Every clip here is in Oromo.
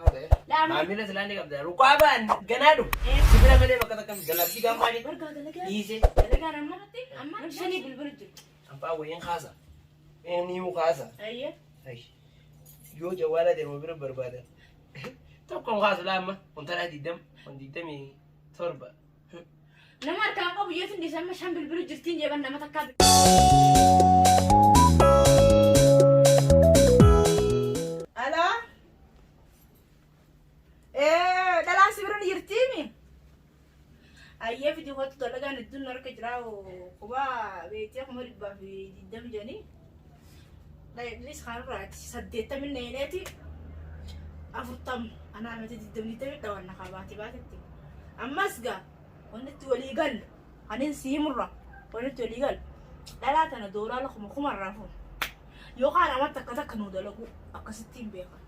Laa amma. Maamila silaa ni qabda. Ruqaabaan ganaa dhufu. Sibira malee bakka takka galabbii gaammaanii Bargaa dalagaa. dhiisee. Dalagaan amma irratti amma shanii bilbilu jiru. Abbaa wayiin kaasa. Inni huu kaasa. Ayyee. Ay, yoo jawwaala deemu bira barbaadan. Tokkoon kaasu laa amma. Kontaraa 20, kun 27. Nama harkaan qabu yeetu dhiise amma shan bilbilu jirtiin jeeban nama takkaa. Alaa? Dhalaan si bira ni jirtiimi? Ayyee fidi kottu dalagaan hedduun harka jiraa kuma beektee 120,000 jedhanii. Innis kanarraati 80 neeneeti 40 anaa miti digdamni digdamii dhawanna kaa baate baatetti. Ammas gaa wanni itti walii gallu kanin sii murra wanni itti walii gallu dhalaa tana doolaala kuma kumarraa fuun. Yookaan amma takka takka nuu dalagu akkasitti hin beekan.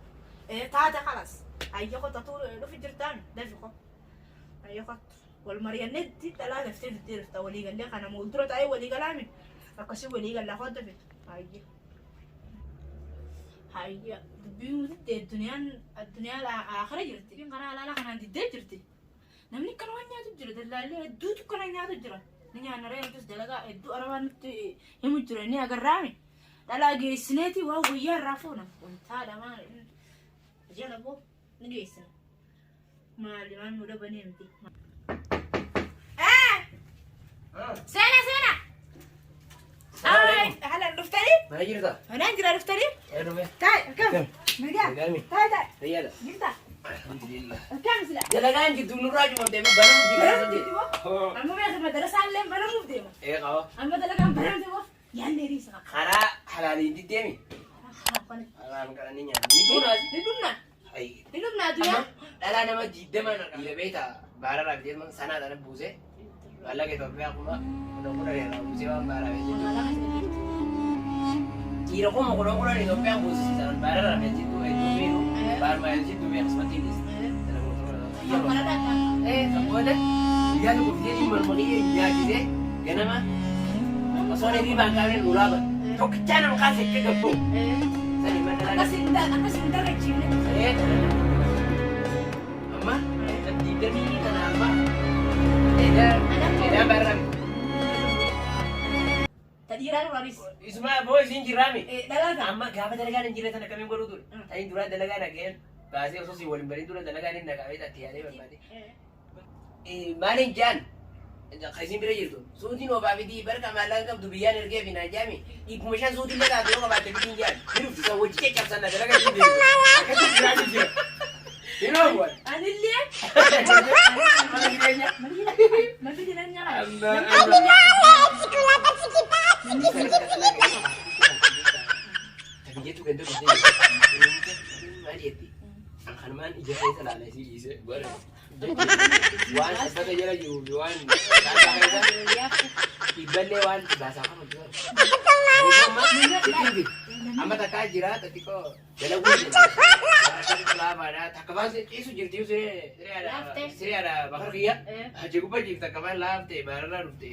Taate kalas ayya kottu dhufi jirtaan dafi ko ayya kottu wal mari'annetti dhalaa daftee fiddee dhufta walii gallee kana muldura taa'ee walii galaami akkasii walii gallaa kottu fiddu ayya. Hayya dubbiin diddee addunyaan addunyaan aakhira jirti. Dubbiin karaa halaalaa kanaan diddee jirti. Namni akkana waan nyaatu jira dallaallee hedduutu akkana nyaatu jira. Ni nyaanna ree nutis dalagaa hedduu arabaan nutti himu jira ni agarraami. Dhalaa geessineeti waan guyyaa irraa fuuna. Wantaa lamaan jala boo ni geessina. Maali waan nu dhabanii miti. Seena seena. Ay, halan dhuftanii? Mana jirta? Manaan jira dhuftanii? Ee dhufe. Taa'e akkam? Nagaa? Nagaami. Taa'e taa'e. Fayyaadha. Jirta? Alhamdulillah. Akkam sila? Dalagaan jirtu nurraa cufamtee banamu Banamuuf jira. deema moo? Amma beeka madarasaan illee banamuuf deema. Ee qaba. Amma dalagaan banamte moo? Yaadni riisa qaba. Karaa halaaliin diddeemi. Halaal kadhanii nyaata. Ni duunaati. Ni dhumna. Ay. Ni dhumna addunyaa. Dhalaa nama 20 dhiira beektaa baararraa fidee sanaa sana buusee maallaqa Itoophiyaa 10,010 irraa buusee waan baaraa fidee Magaalaa keessa jirti. Dhiira 10,010 Itoophiyaan buusisiisan baararraa fidee jidduu hedduu beeku baarmaa jidduu beeku asumatti dhiisa. Booda guyyaa tokko fidee dhimma mormanii nyaachisee ganama osoo inni hirribaan kaa'ee lolaa bane tokkichaa nama kaasee akka gabboo sani mana Akkas hin darrachiifne. Amma 20 kana amma edaa barra Ta dhiiraa nurraanis. Isuma boo isin jirraami. Dhalaa ta'a. Amma gaafa dalagaan hin jirre sana akkamiin godhuu ture. Tani duraa dalagaa nageen baasee osoo si waliin barin dura dalagaan hin naqamee taatti yaadee barbaade. Maaliin jaan kan isin bira jirtu suutiin oofaa fidii barka maallaqa qabdu biyyaan ergee fi naan jaami 500 suutiin lataate yoo qabaatte fidiin jaan ni dhufti san wajji caccabsan na dalagaa hin deemu. Akkatti jiraatu jira. Hin oowwan. Anillee. Mana jireenya. Malli jireenyaa. Tabiyyatu ganda dhuftee maal jetti? Kanumaan ija keessa ilaala isii dhiisee bara. Waan sabbata jala jiruu fi waan saasaa keessa dhibballee waan baasaa kan hojjetan. Amma takkaa jira xixiqqoo dalaguu jira. Laafaadha takka baasee ciisu jirti siree sireedha bakar kiyya. Achi gubba jirti takka baan laaftee baararraa dhufte.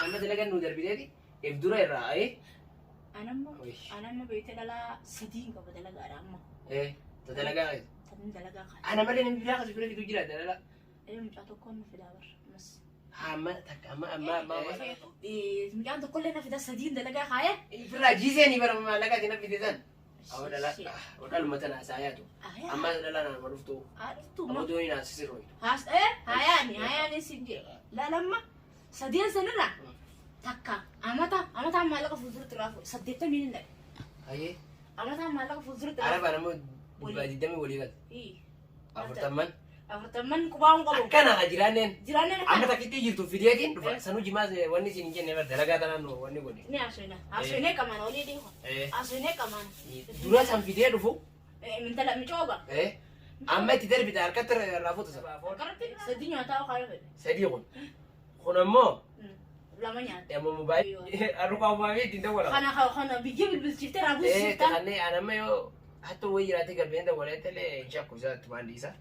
Amma dalagan nu darbiteeti if dura irraa ayee. Anamma anamma beektee dhalaa sadiin qaba dalagaadha amma. Ta dalagaa Sadiin dalagaa kana. Ana malee namni biraa kasi bira fidu jira dalagaa. Mucaa tokkoon na fidaa barra. Ammas. Amma takka amma amma amma amma. Mucaan tokkollee na fidaa sadiin dalagaa kaayee. Ifirraa jiisee bara maallaqa isin fide san. Dhaluma tana saayaatu. Amma dhala nama dhuftu. Haa dhuftu. Amma doonii naan sisirrooytu. Hayaani hayaani sin jedhe. Laalamma sadeen sanirraa takka amata amataan maallaqa fuulduratti irraa fuudhe 80 hin dhabe. Hayyee. Amataan maallaqa fuulduratti irraa Arabaan ammoo 120 walii galte. fuudhe. 40. 40 qubaa hin qabu. Akkana haa jiraanneen. Jiraanneen Amma akkana. takkitti jirtu fideetiin dhufa. Sanuu jimaas wanni isin hin jenne bar dalagaa tanaan nu wanni godhe. Ni haasofna. Haasofnee qamaan olii dhiifa. Haasofnee qamaan. Dura san fidee dhufu. Mintala micooga. Amma itti darbite harkatti irraa fuutu sana. Akkanatti sadii nyaataa yookaan fedhe. Sadii kun. Kun ammoo Lama nyaata. amma mobaayilii harka uumamee ittiin dawwalama. Kana kana biyya bilbilchiiftee raabuu siiftaa. Kanneen an amma yoo hattu wayii jiraatee galmeen dawwalee illee hin shakku isaa itti waan dhiisa.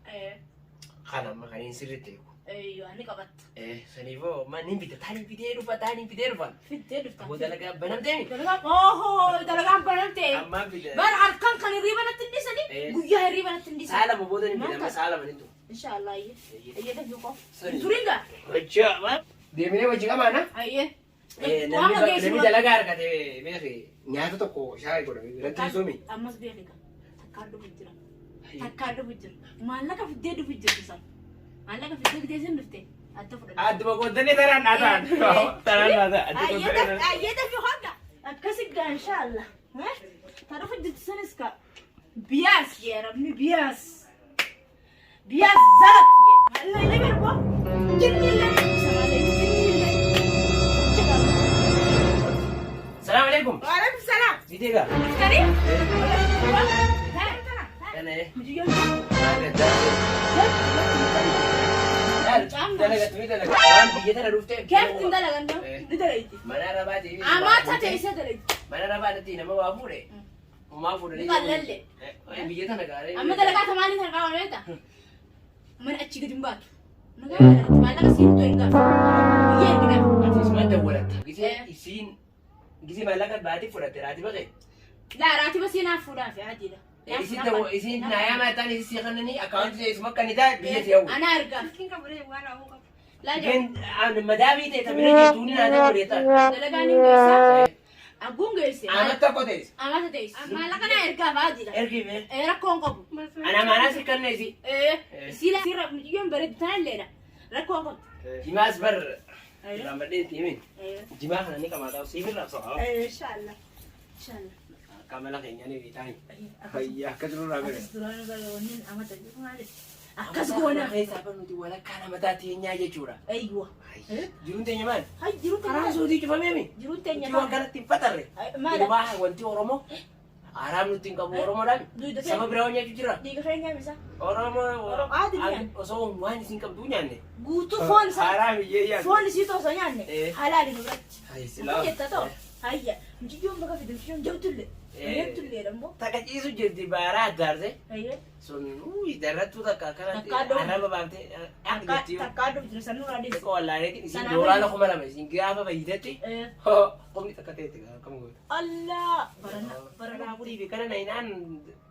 Kana amma kan hin sirriitti eegu. Eeyyoo ni qabatta. Saniifoo manni bita taanii fidee dhufa taanii fidee dhufa. Fiddee dhufta. Aboo dalagaa banamteemi. Dalagaan ohoo dalagaan banamte. Ammaan bita. Bar halkan kan hirriba natti hin dhiisani guyyaa hirriba natti hin dhiisani. Sa'a lama booda ni bita amma sa'a lama ni tu. Inshaallah ayyee. Ayyee dafii qofa. Sani. Turinga. Hojii deemnee hojii qabaana. Ayyee. Namni dalagaa argate beeki nyaata tokko shaayii godhame biratti hin Ammas beeki gaa. Takkaan dhufu jira. Takkaan dhufu jira. Maallaqa fiddee dhufu jirti san. Maallaqa fiddee fidee sin dhufte. Adda fudhadhe. Adduma qooddanee taraan naa ta'an. Taraan naa ta'an. Ayyee dafii hodha. Akkasi gaa inshaallah. Ta dhufu jirti sanis ka. Biyaas jee rabni biyaas. Biyaas zarat jee. Maallaqa illee beekoo. Jinni illee ni jinni illee. Salaam alaikum. Waalaikum salaam. Bitee gaa. Dhuftanii? Kana Mucayyoon dalagattu ni dalaga. Waan biyya tana dhuftee. Keeftin dalagan ni dalayti. Mana arabaati. Amaata teessee dalayti. Mana arabaatti nama waa fuudhe. Homaa fuudhanii. Ni qallalle. Biyya tana gaarii. Amma dalagaa tamaanii sana qaama beekta. Mana achi gadi hin baatu. Nagaa dalagatti maallaqa siin utuu hin gaafa. Biyya erginaaf. Ati isuma dawwalatta. Gisee isiin gisee maallaqa baatee fudhatte raati baqee. Laa raatiba siinaaf fuudhaaf adiidha. Isiin naayaa maataan isii sii kannanii akkaawwantii isuma akka ni ta'a biyya si hawwu. Ana argaaf. Kin qabu ree waan hawu qabu. Laa jedhu. Madaabii ta'e taphina jirtuun ni naannoo godheetaa. Dalagaan hin geessaa. Agguun geesse. Amata tokko ta'es. Amata teesse. Maallaqa naa ergaaf adiidha. Ergii mee. Rakkoo hin qabu. Ana maanaa si kanna isii. Siila sirra mucayyoon bareedu tanalleedha. Rakkoo hin qabdu. Jimaas bar. Irraan itti himin. Jimaa kana ni qabaataa siif irraa so'a. Inshaallah. Inshaallah. Akka mala keenya ni bitaa. Fayyaa akka jirurraa bira. Akkas duraan bara wanni amata jiru maali? Akkas goona. Keessaa bar nuti walakkaa nama teenyaa jechuudha. Aywa. Jiruun teenya maali? Hay jiruun Karaa teenya. suutii cufameemi. Jiruun teenya Nuti waan kanatti hin fatarre. Maali? Inumaa wanti Oromoo haaraam nutti hin qabu Oromoodhaan. Duyda Saba biraa waan nyaachuu jira. Dhiiga keenya misa. Oromoo Aadi nyaanne. osoo waan isin qabdu nyaanne. Guutuu foon isaa. Haaraam iyyee yaadne. Foon isii osoo nyaanne. Halaali nu biratti. Hai silaa. Jetta ta'u. Hayya. Mucayyoon bakka fide mucayyoon jabtullee. Bareeddullee dammoo. Takka ciisu jirti baaraa addaarse. Hayya. Sun darrattuu takka akkanatti Takka addoo. arraba baaftee akka jetti yoo. Takka addoo jira sanuu raadis. Xiqqoo wallaaneetiin isin Kanaaf doolaara 2000 isin gaafa fayyidatti qomni takka ta'etti akkam goota. Allah. Barana barana. Afurii fi kana naayinaan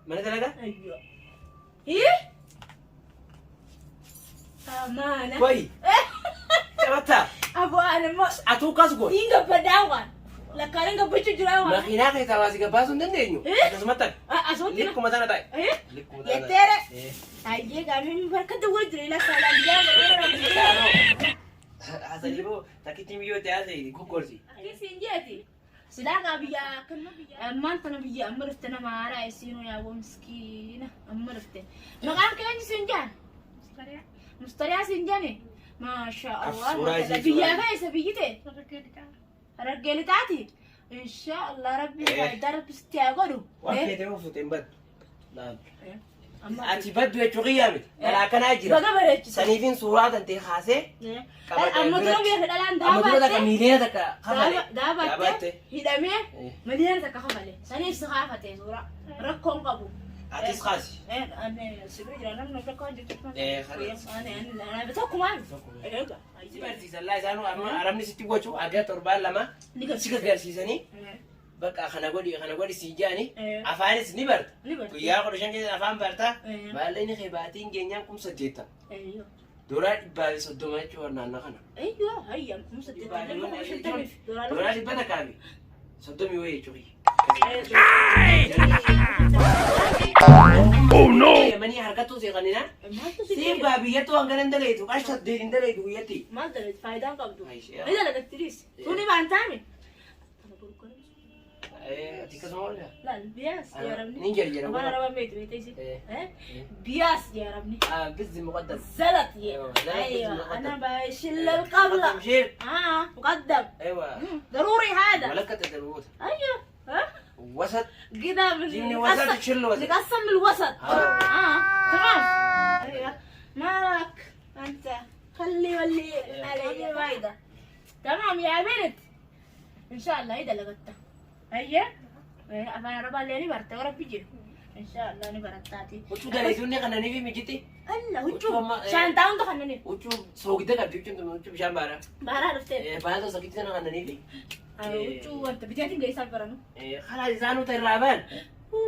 mana dalagaa. Ayyo. Hii? Amaana. Wayi. Taphataa. Aboo ani immoo Atuu kas goota. hin gabbadhaa waan. Lakkaaleen gabbachuu jira waan. Makiinaa keessaa baasii gabbaasuu hin dandeenyu. Akkasumatti ta'e. Asumatti. Likkuma tana ta'e. Likkuma tana ta'e. Jetteere. Ayyee gaafii bakka duwwaa jira ilaa saalaan biyyaa godheera. Haasanii boo takkichi biyyoo ta'e haasa'e goggorsi. Akkasiin jeeti. Silaa kaa biyya akkana biyya. Ammaan tana biyya amma dhufte nama haaraa isiinuu yaaboo miskiina amma dhufte. Maqaan keenya siin jaan. Mustariyaa siin jaani. Maasha Allah. Suuraa isii Biyyaa keessa biyyi ta'e. Harargee lixaati. Insha Allah rabbi faayidaa rabbi sitti haa godhu. Waan feetee oofute hin baddu. Ati baddu jechuu qiyyaa miti. Dhalaa akkanaa jira. Baga bareechise. Saniifin suuraa tan ta'e kaasee Amma dura beeka dhalaan amma dura takka daabattee. miiliyoona takka kafale. Daabattee hidhamee miliyoona takka kafale. Saniif si kaafate suuraa. Rakkoon qabu. Atis kaasi. Sibira jira namni rakkoon jirtu. Kanas. Tokkumaan. Si barsiisan laa isaan amma arabni sitti gochuu aga torbaan lama si gargaarsiisanii bakka kana godhi kana godhi si jaani afaanis ni barta. Guyyaa 15 keessa afaan barta. Maallaqni kee baatiin geenyaan 8000. Doolaa 130 jechuun naannoo kana. Ayyoo hayya 8,050 Doolaa 130 wayii jechuudha. Oh no! Yamanii harkattuu seeqanina. Siif gaa biyyattuu hangana hin daleetu qarshii 8 hin daleetu guyyatti. Maal dalagdi faayidaan qabdu? Ni dalagatti Tuni baantaami. Ati akkasuma oolaa? Laal biyaas yaa rabni. Ni jira jira. Afaan Arabaa meeti beekte isi. Biyaas yaa rabni. Bizzi muqaddam. زلط يا أيوة، زلط ايوه مقدم. انا بشيل القبلة مقدم شيل. مقدم ايوه ضروري هذا ولكت الوسط. ايوه ها وسط كده من جيبني وسط تشيل وسط. نقسم من الوسط. تمام. ايوه مالك انت خلي ولي علي فايدة. تمام يا بنت ان شاء الله اذا لقيتها. ايوه انا ربا اللي برت ورب بيجي. Inshallah ni barattaati. Huccuu daleessuun kannanii fi mijitti. Alla huccuu shaantaa hunda kannaniif. Huccuu soogidda qabdi huccuun huccuu bishaan baaraa. Baaraa dhuftee. Baala sakitti sana kannanii fi. Huccuu wanta bitaatiin geessaaf baranu. Karaa isaanuu ta'e irraa ba'an.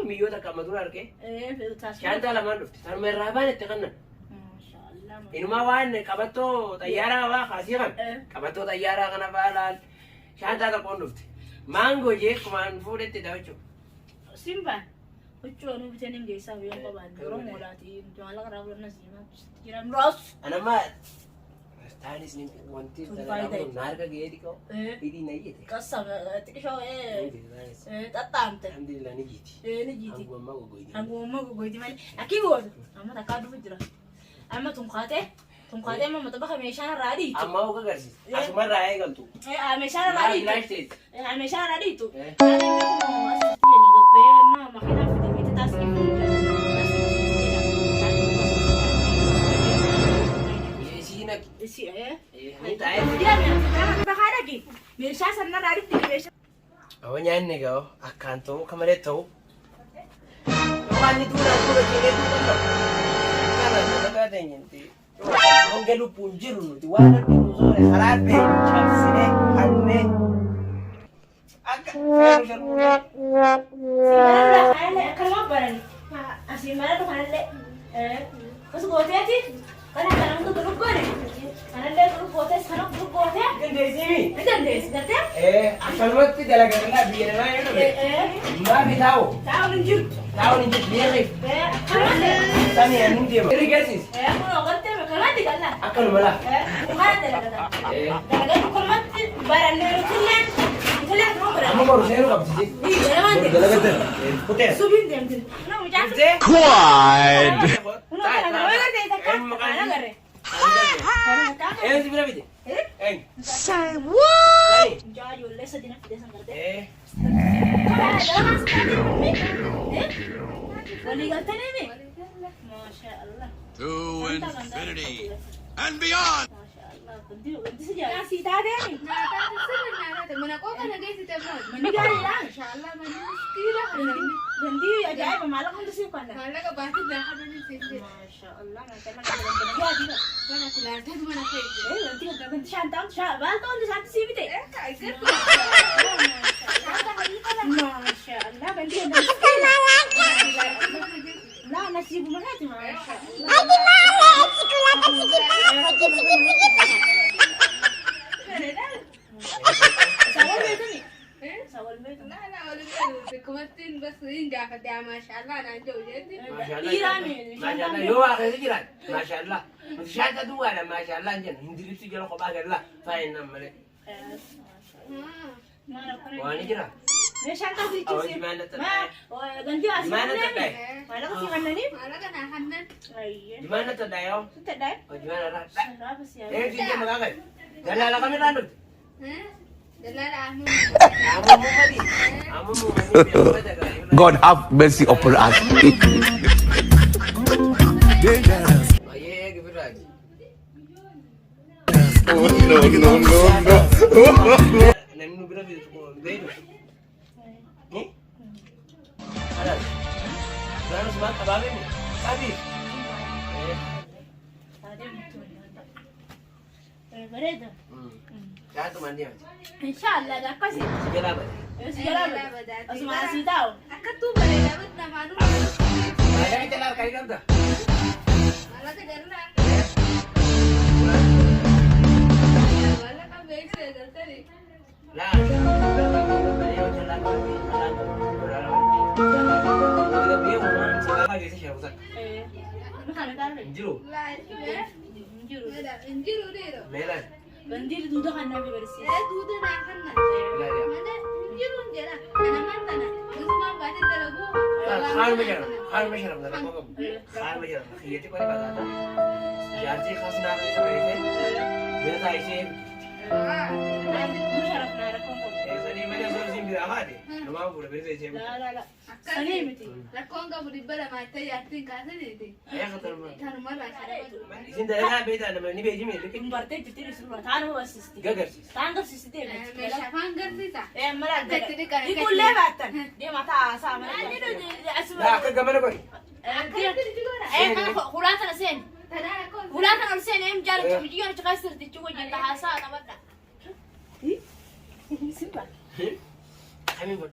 Miyyoota akka amma dura argee. Shaantaa lamaan dhufte. Tanuma irraa ba'an itti kannan. Inumaa waan qabattoo xayyaaraa waa kaasii kan. Qabattoo xayyaaraa kana fa'aa laal. Shaantaa tokkoon dhufte. Maangoo jee kumaan fuudhetti daawwachuu. Simba. Huccuu anuu biteen hin geessaaf yoo qabaanne Oromoodhaati. Maallaqa irraa fudhanna siimaa jira. Muraas. Anamma taanis wanti dalagaa na harka ga'ee xiqqoo hidhii na iyyate. Qassa xiqqishoo xaxxaamte. Alhamdulillah ni jiiti. Ni jiiti. Hangummaa goggoyti. Hangummaa goggoyti malee. Akki gootu. Amma takkaa dhufu jira. Amma tunkaatee tunkaatee amma maxabaqa meeshaan irraa dhiitu. Amma hoga agarsiisa. Asuma irraa eegaltu. Meeshaan irraa dhiitu. Bilaash teessi. Meeshaan irraa dhiitu. Isiin akki. Ni taa'ee. Meeshaa sanarraa dhiitu meeshaa. Awwa nyaanni ga'u akkaan ta'u akka malee ta'u. Waan inni tuulaa tuula keenee tuula. Kana dalagaa teenyenti. Hanga lubbuun jiru nuti waan arginu soore karaa beeknu cabsinee hannee akka feeru sharmuu. Akkanuma barani. Asii mana kanallee as gooteeti kana kana hunda gurgurre kanallee gurgurtees kana gurgurtee Dandeessimi. ni dandeessi gartee. Akkanumatti dalagaa biyya namaa yoo dhufe. Maafi taa'u. Taa'uun hin jirtu. Taa'uun hin jirtu beekiif. Akkanumatti. Samii ani deema. Irri geessis. Kunoo gartee akkanumatti galla. Akkanuma laa. Maal dalagata? Dalagaa akkanumatti barannee nutillee nutillee akkanuma Amma baranne. boru seenuu qabdi. Ganamaan Dalagatan. Kutee. Subiin deemtin. Kunoo mucaan. Kutee. Quad. Kunoo kana garee takka kana garee. Eenyu si bira fide? Eenyu? Say what? Mucaa ijoollee sadi na fide san gartee. Walii galtanii mi? Maasha Allah. To infinity and beyond. Maasha Allah. Wanti wanti si jaalladha. Asii taateeni. Mana koo kana geessite moo? Manni gaariidha. Inshallah manni miskiina kan namni. Gandii ajaa'iba maallaqa hundi siif kenna. Maallaqa baatee gaafa namni seente. Maasha Allah. Maasha Allah. Gandii Mana kulaalteetu mana keessa. Wanti wanti shaantaa maaltu hundi isaatti sii bite? Maasha Allah. Gandii gandii miskiina. Laa nasiibuma keeti maasha Allah. Sawal beekani? Sawal beekani? Kumattiin bas hin gaafate maashaallah naan jedhu jetti. Dhiiraami. Maashaallah yoo waa keessa jiraat maashaallah nuti shaanta duwwaadha maashaallah hin jennu hin diribsi jala kophaa galla faayinaan malee. Waan ni jira. Meeshaan kan Awwa sichisi. jimaan natti Gandii asii Jimaan natti kanneen. dhaye. Maallaqa si kannaniif? Maallaqa naa hannan. Jimaan natti dhaye yoo. Sitti dhaye? Jimaan irraa. Sarara si yaa. Eenyu siin maqaa kee? Dallaala kamirraan dhufte? Dallaala Ahmad. Amma mummadi. Amma mummadi. God have mercy upon us. Dangerous. Baay'ee gibirraati. No, no, no, no. Namni nu bira fidu tokko hin beeknu. Kanaas. Kanaas maal qabaa beeknu? Qabii. Bareeda. Shaantumaan deemati. Inshallah akkasi. Si jalaa bade. Si jalaa bade. Osuma asii taa'u. Akkattuu bareedaa bad namaanuu. Maallaqa jalaa harkaa qabda. Maallaqa jarraa. Maallaqa beeksisa galtanii. Laa. Jiru. Laa Hin jiru. hin jiru dhiiroo. Meelaan. Gandiin duuda kan namni barsiisa. Duuda naa kanna. Malee hin jiru hin jedha. Kana maal tana? Gosuma baatee dalaguu. Haaluma jedhama. Haaluma jedhama. Rakkoo qabu. Haaluma jedhama. Kiyyatti qori bataata. Jaartii kaasnaa fi saba ishee bira taa'isee Musharraf naa rakkoon qabu. sadii malee osoo isin biraa haate namaa fuudha bilisa ishee. Laa laa laa. Akkasii. Sanii miti. Rakkoon qabu 200 itti jaartiin kaasaniiti. Ayaa khatarmaa. Tanumarraa sharafa. Isin dalagaa beektaa nama ni beekti mee Hin bartee jirti dhiisuu taan nama barsiisti. gagarsiisa. Taan garsiisti deemti. Meeshaa afaan garsiisa. Ee mala Akka itti dhiqan, akka itti- Dhiqullee baattan. Deema taa haasaa mana. Laa akka gamana godhi. Ee kana hulaa tana seeni. Tanaa rakkoon. Hulaa tana ol seeni em jaalatu biyyoon achi keessa jirti jechuun wajjin haasaa taphadha. Simba. Kamiin godhi.